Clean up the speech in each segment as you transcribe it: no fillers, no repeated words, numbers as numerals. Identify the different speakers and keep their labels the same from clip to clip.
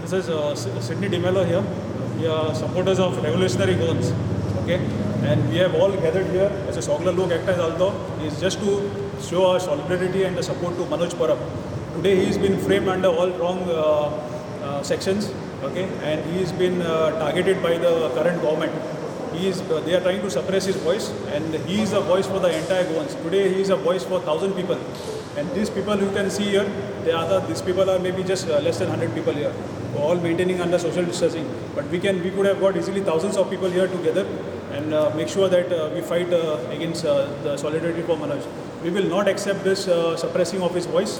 Speaker 1: This is Sydney D'Mello here. We are supporters of Revolutionary Goans. Okay, and we have all gathered here as a Sogla Lok Ekta Jalto is just to show our solidarity and the support to Manoj Parab. Today he has been framed under all wrong sections. Okay, and he has been targeted by the current government. He is, they are trying to suppress his voice, and he is a voice for the entire Goans. Today he is a voice for 1,000 people, and these people you can see here, they are these people are maybe just less than 100 people here, all maintaining under social distancing. But we could have got easily thousands of people here together and make sure that we fight against the solidarity for Manoj. We will not accept this suppressing of his voice.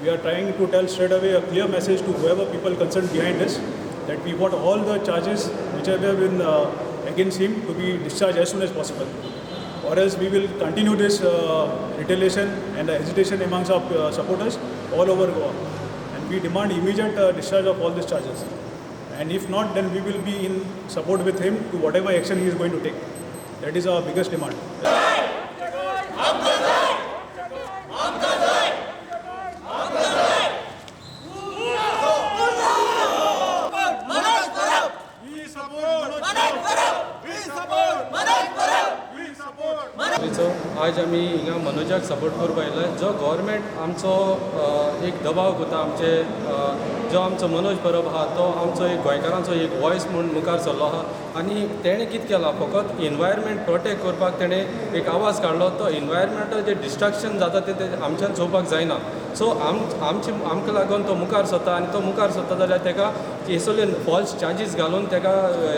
Speaker 1: We are trying to tell straight away a clear message to whoever people concerned behind this, that we want all the charges which have been against him to be discharged as soon as possible. Or else we will continue this retaliation and agitation amongst our supporters all over Goa. And we demand immediate discharge of all these charges. And if not, then we will be in support with him to whatever action he is going to take. That is our biggest demand.
Speaker 2: आज आमी हिंगा मनोजाक support करपाक येयला. जो government आमचो एक दबाव करता आमचे, जो आमचो मनोज परब आहा तो आमचो एक गोंयकारांचो एक वॉयस म्हूण मुखार सरलो आहा. आनी तेणें कितें केलां, फकत एनवायरमेंट प्रोटेक्ट करपाक तेणें एक आवाज काडलो. तो एनवायरमेंटल जें डिस्ट्रक्शन जाता तें आमच्यान चोवपाक जायना. सो आमचे आमकां लागून तो मुखार सरता आनी तो मुखार सरता जाल्यार तेका हे सगळे फॉल्स चार्जीस घालून तेका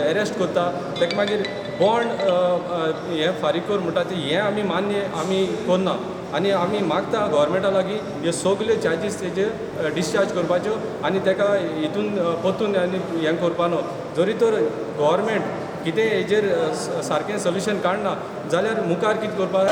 Speaker 2: एरेस्ट करता. तेका मागीर बॉन्ड हें फारीक कर म्हणटा ते, हें आमी मान्य आमी करना. आनी आमी मागता गव्हर्मेंटा लागीं हे सगळे चार्जीस तेजे डिस्चार्ज करपाच्यो आनी तेका हितून परतून आनी हें करपा न्हू. जरी तर गव्हर्मेंट कितें हेजेर सारकें सोल्युशन काडना जाल्यार मुखार कितें करपा.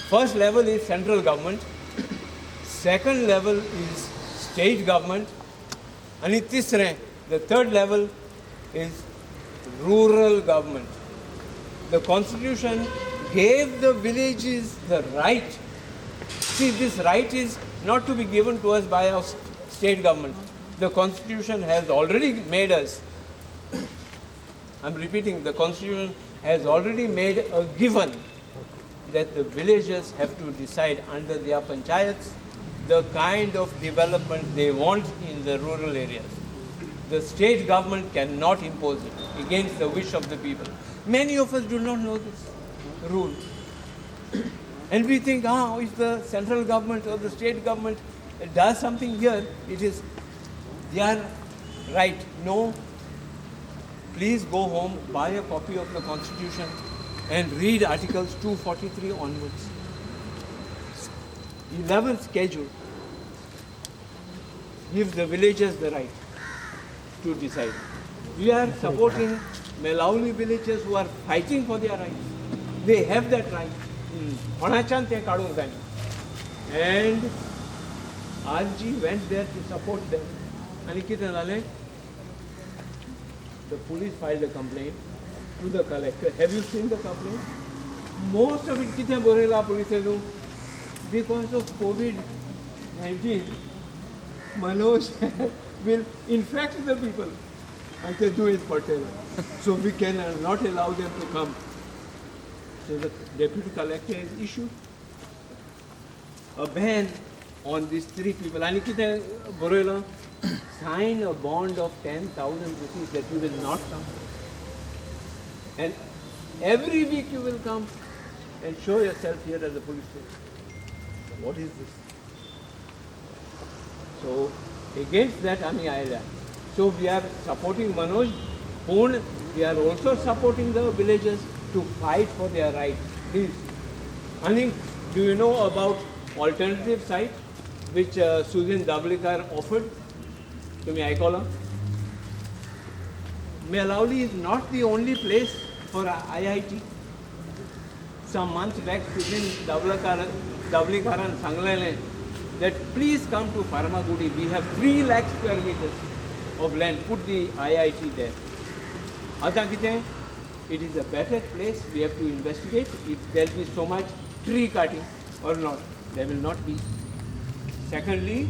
Speaker 3: First level is central government, second level is state government, and तिसरें, the third level is rural government. The constitution gave the villages the right. See, this right is not to be given to us by our state government. The constitution has already made us, I'm repeating, the constitution has already made a given that the villagers have to decide under their panchayats the kind of development they want in the rural areas. The state government cannot impose it against the wish of the people. Many of us do not know this rule. And we think, if the central government or the state government does something here, it is their right. No, please go home, buy a copy of the constitution and read articles 243 onwards. 11th schedule gives the villagers the right to decide. We are supporting Melauli villagers who are fighting for their rights. They have that right. कोणाच्यान तें काडूंक जायना. And RG went there to support them. आनी कितें जालें, the police filed a complaint to the collector. Have you seen the complaint? Most of it कितें बरयलां पुलिसेन, because of COVID-19, Manoj will infect the people. And they do it पडटलें. So we cannot allow them to come. So the deputy collector has issued a ban on these three people. आनी कितें बरयलां, sign a bond of 10,000 rupees that you will not come. And every week you will come and show yourself here at the police station. What is this? So against that आमी आयल्या. So we are supporting Manoj, पूण we are also supporting the villagers to fight for their right. Please. आनी do you know about alternative site? which Sudin Dhavalikar offered? तुमी आयकलां? Melauli is not the only place for IIT. Some months back, Sudin Dhavalikaran सांगलेलें that please come to Farmagudi. We have 3 lakh square meters of land. Put the IIT there. आतां कितें? It is a better place. We have to investigate if there will be so much tree cutting or not. There will not be. Secondly,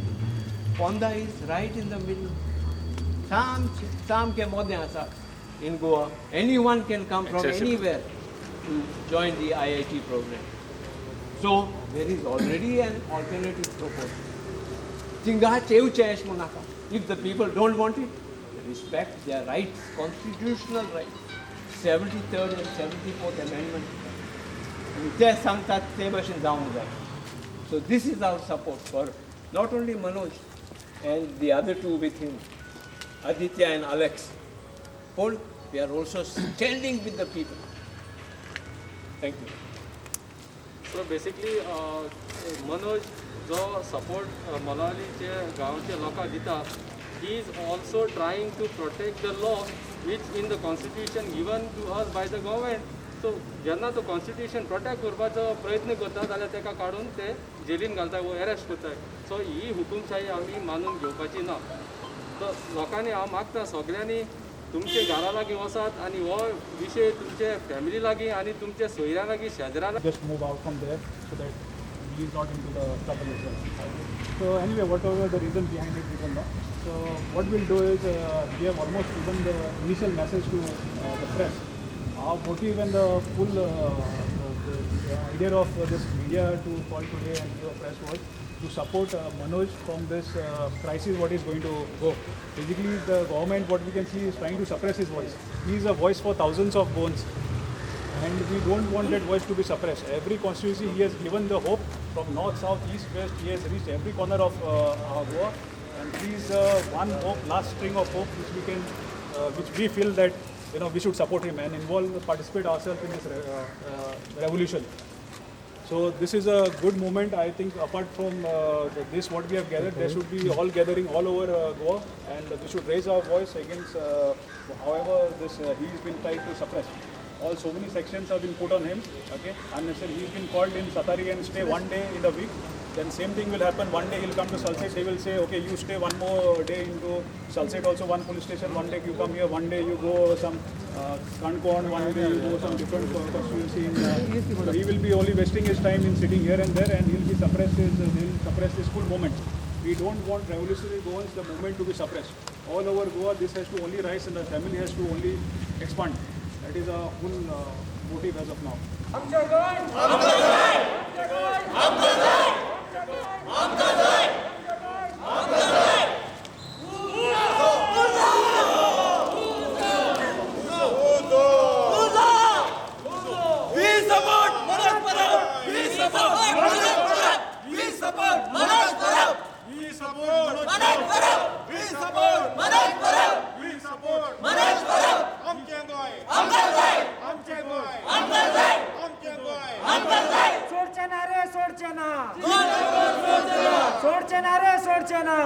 Speaker 3: Ponda is right in the middle. सामके मोदें आसा in Goa. Anyone can come from anywhere to join the IIT program. So there is already an alternative proposal. थिंगा चेवचें अशें म्हूण नाका. If the people don't want it, respect their rights, constitutional rights, 73rd and 74th Amendment. आनी ते सांगतात ते भशेन जावंक जाय. So this is our support for not only Manoj and the other two with him, Aditya and Alex. Paul, we are also standing with the people. Thank you.
Speaker 2: So basically Manoj जो support मलावलीचे गांवचे लोकांक दिता, he is also trying to protect the law which in the constitution given to us by the government. So जेन्ना तो constitution protect करपाचो प्रयत्न करता जाल्यार ताका काडून ते जेलीन घालता वो एरेस्ट करताय. सो ही हुकुमशाही आमी मानून घेवपाची ना. तो लोकांनी हांव मागता सगळ्यांनी तुमचे घरा लागीं वचात आनी हो विशय तुमचे फॅमिली लागीं आनी तुमचे सोयऱ्यां लागीं शेजरा लागीं
Speaker 1: just move out from there so that he is not into the trouble as well. So anyway, whatever the reason behind it, we don't know. So what we'll do is we have almost given the initial message to the press. Our motive and the full the idea of this media to call today and give a press was to support Manoj from this crisis what is going to go. Basically, the government, what we can see, is trying to suppress his voice. He is a voice for thousands of Goans. And we don't want that voice to be suppressed. Every constituency he has given the hope from north, south, east, west. He has reached every corner of our Goa. And he is one hope, last string of hope which we can, which we feel that we should support him and involve, participate ourselves in this revolution. So this is a good moment. I think apart from this, what we have gathered, there should be all gathering all over Goa, and we should raise our voice against however this he has been tried to suppress. All so many sections have been put on him. Okay, unnecessary. He's been called in Satari and stay one day in the week. Then same thing will happen. One day he'll come to Salcete. They will say, okay, you stay one more day into Salcete also, one police station. One day you come here. One day you go some Kankon. One day you go some different constituency. So he will be only wasting his time in sitting here and there, and he'll be suppressed. They'll suppress his full movement. We don't want revolutionary Goans, the movement to be suppressed. All over Goa, this has to only rise and the family has to only expand. That is our full motive as of now.
Speaker 4: We support Manoj Parab. We support Manoj Parab. We support Manoj Parab.
Speaker 1: We support
Speaker 4: Manoj Parab.
Speaker 5: We support
Speaker 4: Manoj Parab.
Speaker 5: We support
Speaker 4: Manoj Parab.
Speaker 5: आमचें गोंय
Speaker 4: आमकां जाय.
Speaker 5: आमचें गोंय
Speaker 4: आमकां जाय.
Speaker 5: आमचें गोंय
Speaker 4: आमकां जाय.
Speaker 6: सोडचे ना रे, सोडचे ना, सोडचे ना रे, सोडचे ना.